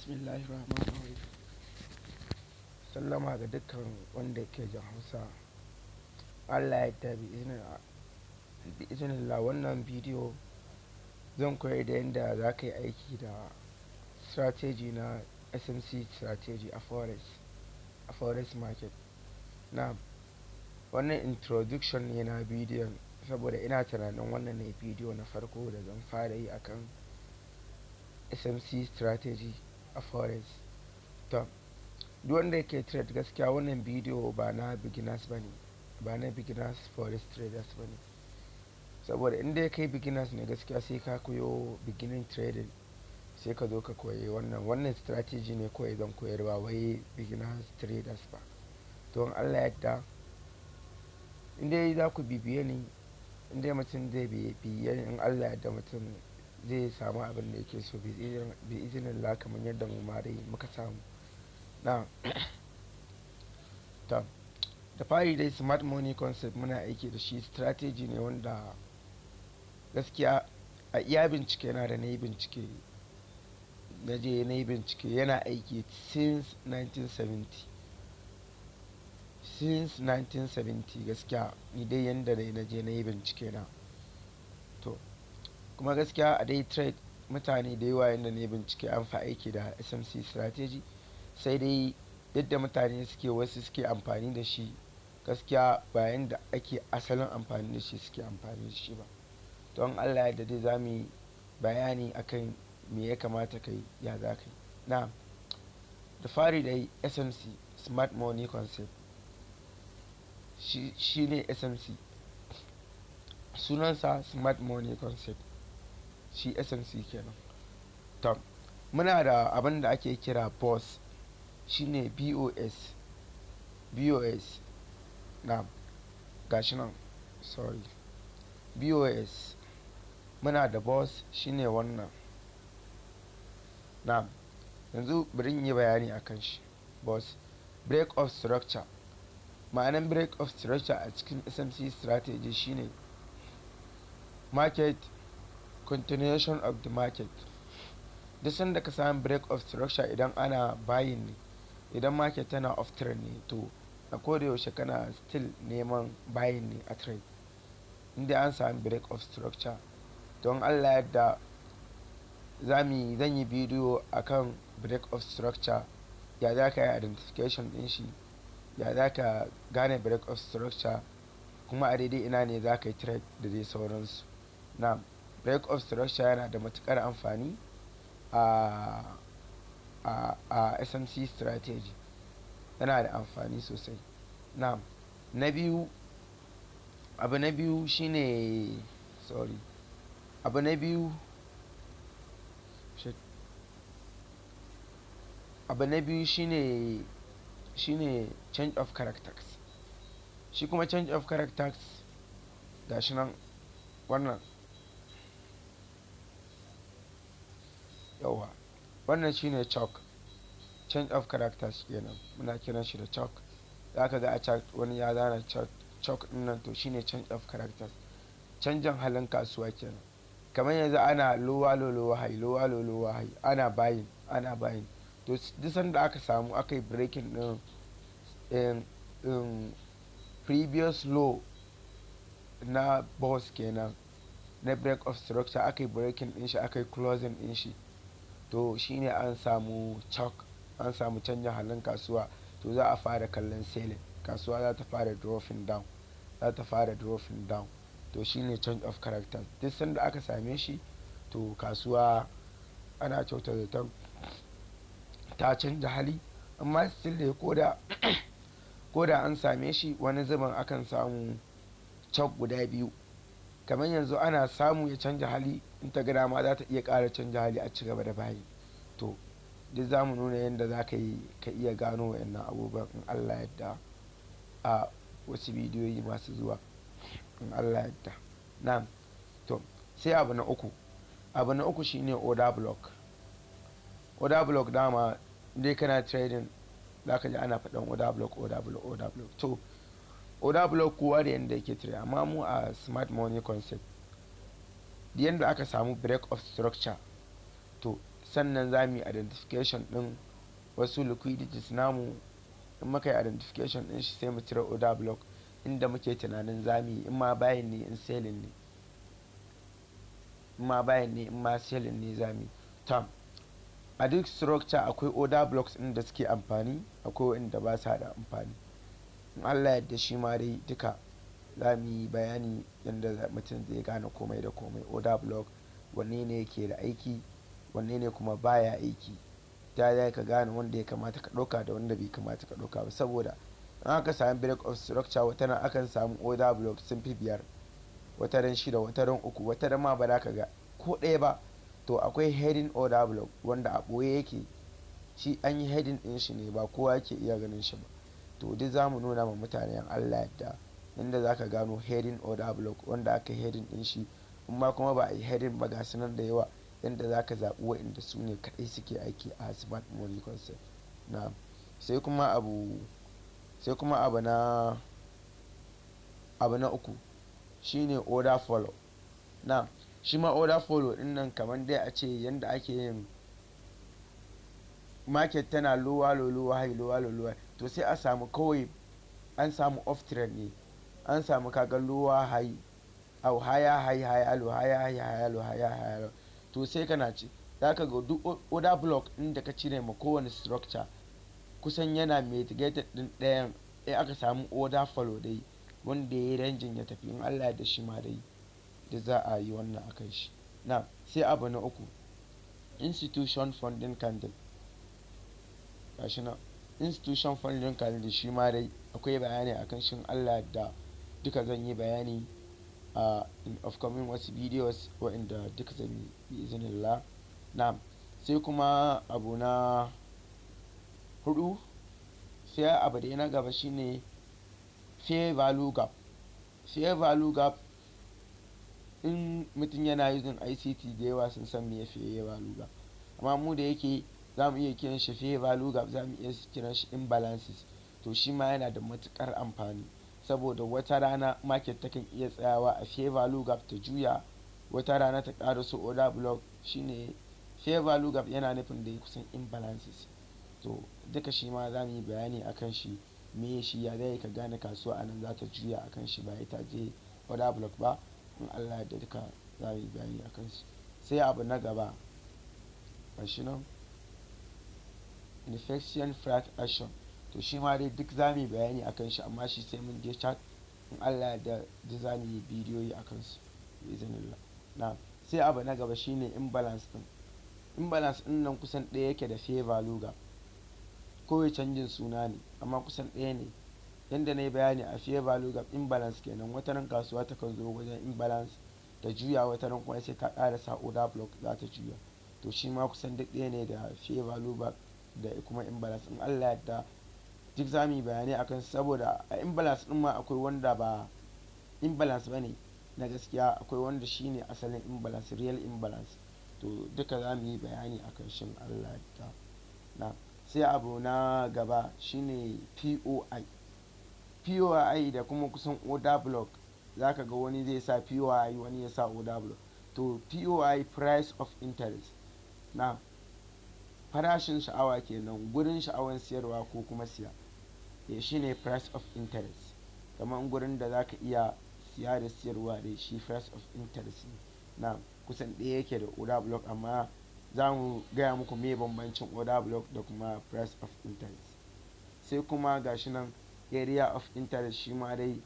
Bismillahirrahmanirrahim. Sallama ga dukkan wanda ke jin Hausa. Allah ya yarda, bi iznillah, wannan bidiyo zan koyar da yadda za ka yi aiki da strategy na SMC strategy a forex market. Na wannan introduction ne na bidiyon, saboda ina tunanin wannan ne bidiyo na farko da zan fara yi akan SMC strategy a forex. To, duk wanda yake trade, gaskiya wannan bidiyo ba na beginners ba ne, ba na beginners forex traders ba ne. Saboda in dai kai beginners ne, gaskiya sai ka koyo beginning trading sai ka zo ka koyi wannan. Wannan strategy ne kawai zan koyar, ba wai beginners traders ba. To, in Allah yadda, in dai za ku bibiye ni, in dai mutum zai bibiye ni, in Allah yadda mutum zai samu abin da yake so bi iznillah, kamar yadda mu ma dai muka samu. Na to, da fari dai, smart money concept muna aiki da shi. Strategy ne wanda gaskiya a iya bincike na da na yi bincike, na je na yi bincike, yana aiki since 1970, since 1970. Gaskiya ni dai yanda dai na je na yi bincike na. To, kuma gaskiya a dai trade, mutane da yawa, yanda na yi bincike, an fi aiki da SMC strategy. Sai dai yadda mutane suke, wasu suke amfani da shi, gaskiya ba yanda ake asalin amfani da shi suke amfani da shi ba. Don Allah yadda dai za mu yi bayani akan me ya kamata ka yi, ya za ka yi. Na da fari dai, SMC, smart money concept, shi ne SMC. Sunansa smart money concept, shi SMC kenan. To, muna da abin da ake kira BOS, shine BOS, BOS na gashi nan, sorry, BOS. Muna da BOS, shine wannan. Na yanzu bari in yi bayani akan shi. BOS, break of structure. Ma'anan break of structure a cikin SMC strategy shine market continuation of the market. Duk sanda ka samu break of structure, idan ana buying ne, idan market tana up trend ne, to a koda yaushe kana still neman buying ne a trade inda an sami break of structure. Don Allah yadda zan yi bidiyo akan break of structure, ya za ka yi identification din shi, ya za ka gane break of structure, kuma a daidai ina ne za ka yi trade, da dai sauransu. Na break of structure yana da matukar amfani a SMC strategy, yana da amfani sosai. Na na biyu, abu na biyu shine, sorry, abu na biyu, shit. Abu na biyu shine change of characters. Shi kuma change of characters, gashi nan wannan. Yawa, wannan shine CHoCH, change of characters kenan. Muna kiran shi da CHoCH. Za ka ga a chart wani ya zana CHoCH din nan. To, shine change of characters, canjin halin kasuwa kenan. Kamar yanzu ana lower low, lower high, lower low, lower high, ana buying, ana buying. To, duk sanda aka samu aka yi breaking din previous low na BOS kenan, na break of structure, aka yi breaking din shi, aka yi closing din shi, to shine an samu CHoCH, an samu canjin halin kasuwa. To, za a fara kallon selling, kasuwa za ta fara dropping down, za ta fara dropping down. To, shine change of character. Duk sanda aka same shi, to kasuwa ana kyauta zaton ta canja hali. Amma still dai, koda an same shi, wani zubin akan samu CHoCH guda biyu. Kamar yanzu ana samu ya canja hali, in ta ga dama za ta iya ƙara canja hali a ci gaba da buying. To, duk za mu nuna yadda za ka yi ka iya gano wa'annan abubuwan, in Allah yadda, a wasu bidiyoyi masu zuwa, in Allah yadda. Na to, sai abu na uku. Abu na uku shine order block. Order block, dama dai kana trading za ka ji ana faɗan order block, order block, order block. To, order block, kowa da yanda yake trade, amma mu a smart money concept, da yanda aka samu break of structure, to Sannan za mu yi identification ɗin wasu liquidities namu. In muka yi identification ɗin shi, sai mu cire order block inda muke tunanin za mu yi, in ma buying ne, in selling ne, in ma buying ne, in ma selling ne za mu yi. Tam a duk structure akwai order blocks ɗin da suke amfani, akwai wanda ba sa da amfani. In Allah yadda, shi ma dai duka za mu yi bayani yadda mutum zai gane komai da komai, order block wanne ne yake da aiki, wanne ne kuma baya aiki, ta za ka gane wanda ya kamata ka ɗauka da wanda bai kamata ka ɗauka ba. Saboda in aka sami break of structure, wata ran akan samu order block sun fi biyar, wata ran shida, wata ran uku, wata ran ma ba za ka ga ko ɗaya ba. To akwai hidden order block wanda a ɓoye yake, shi an yi hiding ɗin shi ne, ba kowa yake iya ganin shi ba. To duk za mu nuna ma mutane, in Allah yadda, inda za ka gano hidden order block wanda aka hiding ɗin shi, in ma kuma ba a yi hiding ba, ga su nan da yawa, yanda za ka zaɓi waɗanda su ne kaɗai suke aiki a smart money concept na. Sai kuma abu na uku shine order flow. Na shi ma order flow din nan, kamar dai a ce yanda ake yin market tana lower low, lower high, lower low, lower, to sai a samu kawai an samu uptrend ne, an samu kaga lower high au higher high, higher low, higher high, higher low, higher higher low. To sai kana ce za ka ga duk order block ɗin da ka cire ma kowane structure kusan yana mitigated ɗin ɗayan. In aka samu order flow dai wanda ya yi ranging ya tafi, in Allah da shi ma dai da za a yi wannan akan shi. Na sai abu na uku, institution funding candle. Gashi nan, institution funding candle, shi ma dai akwai bayani akan shi. Allah da duka zan yi bayani a in upcoming wasu videos waɗanda duka zan yi, bi iznillah. Na sai kuma abu na hudu, sai abu da na gaba shine fair value gap. Fair value gap, in mutum yana using ICT da yawa sun san me fair value gap, amma mu da yake za mu iya kiran shi fair value gap, za mu iya kiran shi imbalances. To shi ma yana da matukar amfani, saboda wata rana market takan iya tsayawa a fair value gap ta juya, wata rana ta ƙaraso order block. Shine fair value gap, yana nufin da kusan imbalances. To duka shi ma za mu yi bayani akan shi, me shi, ya zai ka gane kasuwa anan za ta juya akan shi ba ita je order block ba. In Allah da duka za mu yi bayani akan shi. Sai abu na gaba, gashi nan, inefficient price action. To shi ma dai duk za mu yi bayani akan shi, amma shi sai mun je chart. In Allah da duk za mu yi bidiyoyi akan su, biiznillah. Na sai abu na gaba shine imbalance din. Imbalance din nan kusan ɗaya yake da fair value gap, kawai canjin suna ne, amma kusan ɗaya ne. Yanda na yi bayani a fair value gap, imbalance kenan. Wata ran kasuwa takan zo wajen imbalance ta juya, wata ran kuma sai ta ƙara sa order block za ta juya. To shi ma kusan duk ɗaya ne da fair value gap da kuma imbalance. In Allah yadda, duk za mu yi bayanai akan, saboda a imbalance din ma akwai wanda ba imbalance ba ne na gaskiya, akwai wanda shine asalin imbalance, real imbalance. To duka za mu yi bayani akan shin Allah yadda. Na sai abu na gaba shine POI. POI da kuma kusan order block, za ka ga wani zai sa POI, wani ya sa order block. To POI, price of interest, na farashin sha'awa kenan, gurin sha'awan siyarwa ko kuma siya ya, shine price of interest, kamar gurin da za ka iya siya da siyarwa da shi, price of interest ne. Na kusan ɗaya yake da order block, amma za mu gaya muku me bambancin order block da kuma price of interest. Sai kuma gashi nan, area of interest, shi ma dai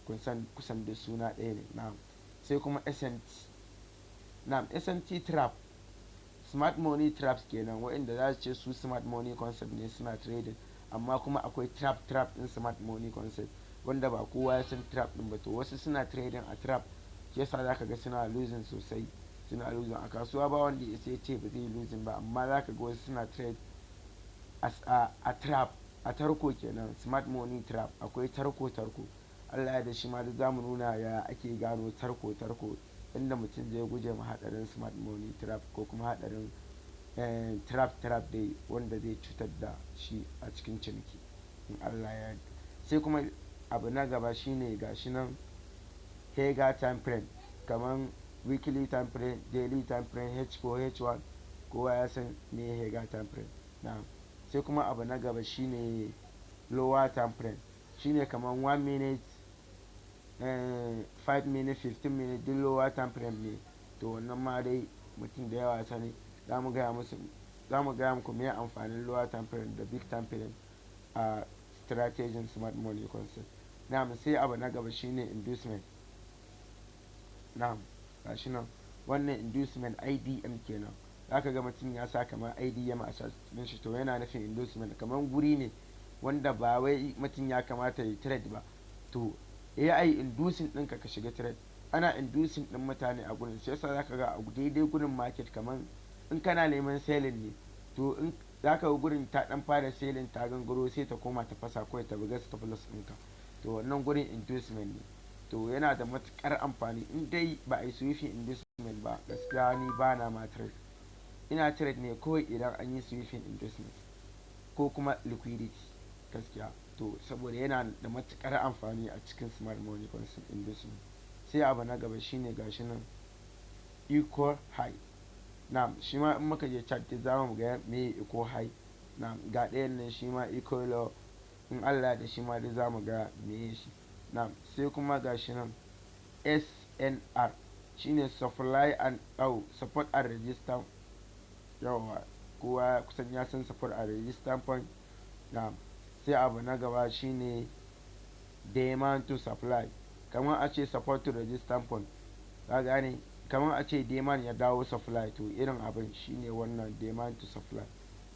kusan kusan da suna ɗaya ne. Na sai kuma SMT. Na SMT trap, smart money traps kenan, waɗanda za su ce su smart money concept ne suna trading, amma kuma akwai trap trap din smart money concept wanda ba kowa ya san trap din ba. To wasu suna trading a trap, shi yasa zaka ga suna losing sosai, suna losing a kasuwa. Ba wanda ya sai ce ba zai losing ba, amma zaka ga wasu suna trade as a trap, a tarko kenan, smart money trap. Akwai tarko tarko. Allah ya da shi ma da zamu nuna ya ake gano tarko tarko, inda mutum zai guje ma hadarin smart money trap ko kuma hadarin trap trap dai wanda zai cutar da shi a cikin ciniki, in Allah ya. Sai kuma abu na gaba shine gashi nan, higher time frame, kaman weekly time frame, daily time frame, H4, H1. Kowa ya san me higher time frame. Na'am, sai kuma abu na gaba shine lower time frame, shine kamar 1 minute, 5 minute, 15 minute, duk lower time frame ne. To wannan ma dai mutum da yawa sani. Za mu gaya musu, za mu gaya muku me amfanin lower time frame da big time frame a strategy smart money concept. Na'am, sai abu na gaba shine inducement. Na'am, gashi nan, wannan inducement, IDM kenan. Zaka ga mutum ya sa kamar IDM a cikin shi, to yana nufin inducement, kamar guri ne wanda ba wai mutum ya kamata ya trade ba, to ya yi inducing ɗinka ka shiga trade. Ana inducing ɗin mutane a gurin, sai yasa zaka ga a daidai gurin market, kamar in kana neman selling ne, to in zaka ga gurin ta dan fara selling, ta gangaro, sai ta koma ta fasa kawai ta buga stop loss ɗinka. To wannan gurin inducement ne. To yana da matukar amfani. In dai ba a yi sweeping inducement ba, gaskiya ni ba na ma trade. Ina trade ne kawai idan an yi sweeping inducement ko kuma liquidity, gaskiya. To saboda yana da matukar amfani a cikin smart money concept, inducement. Sai abu na gaba shine, gashi nan, equal high. Na shi ma in muka je chart za mu ga me equal high. Na ga ɗayan nan, shi ma equal low, in Allah da shi ma dai za mu ga me shi. Na sai kuma gashi nan, SNR, shine supply and, oh, support and resistance. Yawa, kowa kusan ya san support and resistance point. Na sai abu na gaba shine demand to supply, kamar a ce support to resistance point, ka gane? Kamar a ce demand ya dawo supply, to irin abin shine wannan demand to supply.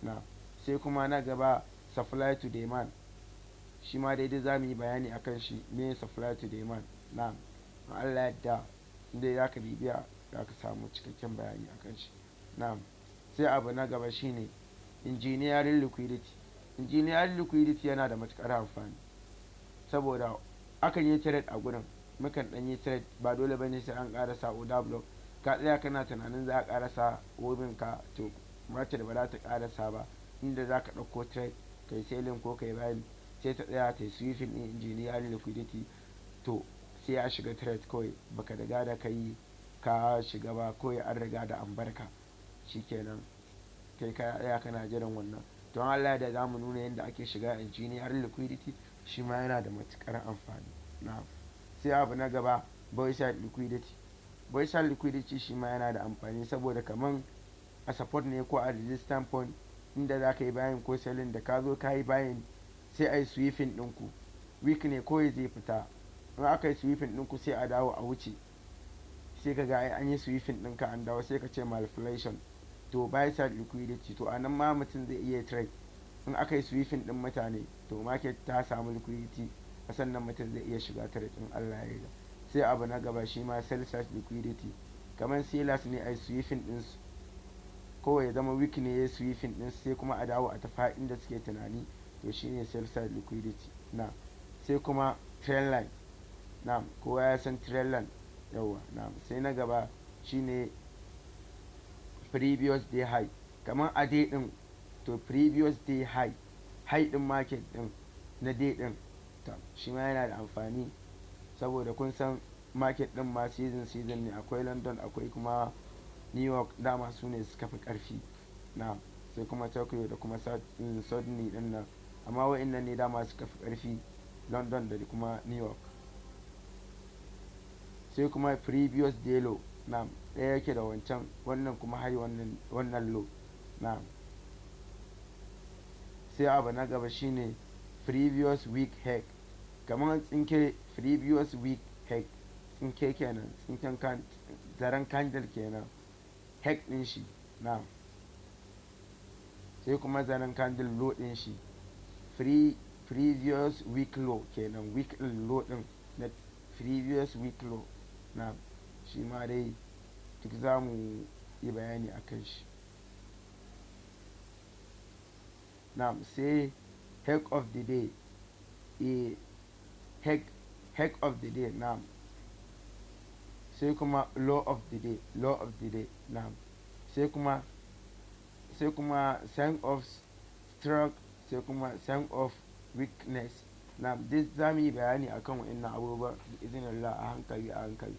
Na sai kuma na gaba, supply to demand. Shi ma daidai za mu yi bayani akan shi, me supply to demand. Na Allah yadda inda za ka bibiya, za ka samu cikakken bayani akan shi. Na sai abu na gaba shine engineering liquidity. Engineering liquidity yana da matukar amfani saboda akan yi trade a gurin. Mukan dan yi trade, ba dole bane sai an karasa order block. Ka tsaya kana tunanin za a karasa wurin ka, to market ba za ta karasa ba inda za ka ɗauko trade kai selling ko kai buying, sai ta tsaya ta yi sweeping din engineering liquidity, to sai ya shiga trade kawai. Baka riga da kai ka shiga ba, kawai an riga da an barka, shikenan. Kai ka tsaya kana jiran wannan. Don Allah da zamu nuna yadda ake shiga engineering liquidity, shi ma yana da matukar amfani. Na sai abu na gaba, buy side liquidity. Buy side liquidity shi ma yana da amfani saboda kaman a support ne ko a resistance point inda za ka yi buying ko selling, da ka zo ka yi buying, sai a yi sweeping ɗinku, wick ne kawai zai fita. In aka yi sweeping ɗinku, sai a dawo a wuce, sai ka ga an yi sweeping ɗinka an dawo, sai ka ce manipulation. To buy side liquidity, to a nan ma mutum zai iya trade. In aka yi sweeping ɗin mutane, to market ta samu liquidity, a sannan mutum zai iya shiga trade in Allah ya yarda. Sai abu na gaba shi ma, sell side liquidity. Kamar sellers ne a yi sweeping ɗinsu, kawai ya zama wick ne ya sweeping ɗin, sai kuma a dawo a tafi inda suke tunani, to shine sell side liquidity. Na sai kuma trend line. Na kowa ya san trend line. Yawa, na sai na gaba shine previous day high. Kamar a day din, to previous day high, high din market din na day din, to shi ma yana da amfani saboda kun san market din ma season season ne. Akwai London, akwai kuma New York, dama su ne suka fi karfi. Na sai kuma Tokyo da kuma Sydney din nan, amma wa'annan ne dama suka fi karfi, London da kuma New York. Sai kuma previous day low. Na ɗaya yake da wancan, wannan kuma high, wannan low. Na sai abu na gaba shine previous week high, kamar tsinke, previous week high, tsinke kenan, tsinken kan zaren candle kenan, high din shi. Na sai kuma zaren candle low din shi, previous week low kenan, week din low din na previous week low. Na shi ma dai duk za mu yi bayani a kan shi. Na sai high of the day, a high of the day. Na sai kuma low of the day, low of the day. Na sai kuma sign of strength, sai kuma sign of weakness. Na duk za mu yi bayani akan wa'innan abubuwa bi iznillah, a hankali a hankali.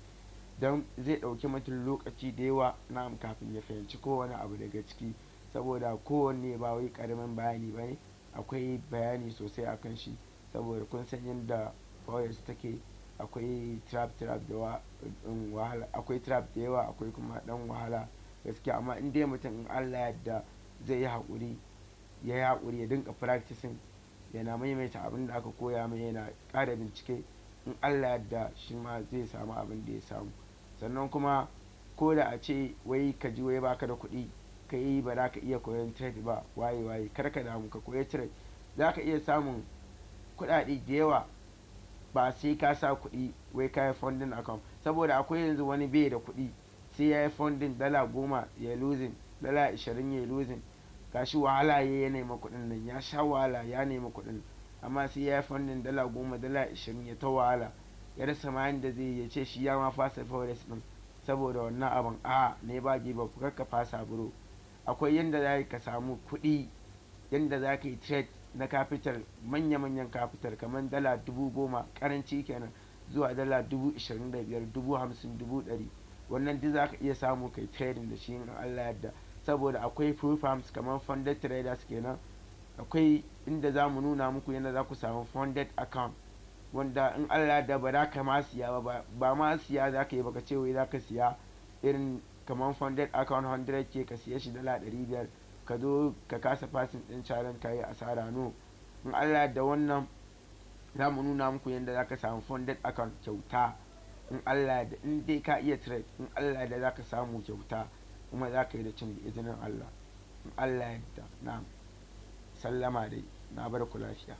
Don zai ɗauki mutum lokaci da yawa, na'am, kafin ya fahimci kowane abu daga ciki. Saboda kowanne ba wai ƙaramin bayani ba ne, akwai bayani sosai a kan shi. Saboda kun san yadda forex take, akwai trap trap da wahala, akwai trap da yawa, akwai kuma ɗan wahala gaskiya. Amma in dai mutum in Allah ya yadda zai yi haƙuri, ya yi haƙuri, ya dinga practicing, yana maimaita abin da aka koya mai, yana ƙara bincike, in Allah ya yadda shi ma zai samu abin da ya samu. Sannan kuma ko da a ce wai ka ji wai baka da kuɗi, kai ba za ka iya koyon trade ba, waye waye, kar ka damu, ka koyi trade. Za ka iya samun kuɗaɗe da yawa, ba sai ka sa kuɗi wai ka yi funding account. Saboda akwai yanzu wani bai da kuɗi, sai ya yi funding $10 ya losing, $20 ya losing. Gashi wahala ya nema kuɗin nan, ya sha wahala ya nema kuɗin, amma sai ya yi funding $10, $20, ya ta wahala, ya rasa ma yanda zai yi, ya ce shi ya ma fasa forex ɗin saboda wannan abun. A ne ba give up, kar ka fasa, bro. Akwai yanda za ka samu kuɗi, yanda za ka yi trade na capital, manya-manyan capital, kamar $10,000 karanci kenan, zuwa $25,000, 50,000, 100,000. Wannan duk za ka iya samu kai trading da shi in Allah yadda. Saboda akwai prop firms kamar funded traders kenan. Akwai inda za mu nuna muku yadda za ku samu funded account, wanda in Allah da ba za ka ma siya ba, ba ma siya za ka yi baka ce wai za ka siya irin kamar funded account 100K, ka siya shi $500, ka zo ka kasa passing din challenge, ka yi asara. No, in Allah da wannan za mu nuna muku yadda za ka samu funded account kyauta. In Allah da in dai ka iya trade, in Allah da za ka samu kyauta, kuma za ka yi da cin da izinin Allah, in Allah yadda. Na sallama dai, na bar ku lafiya.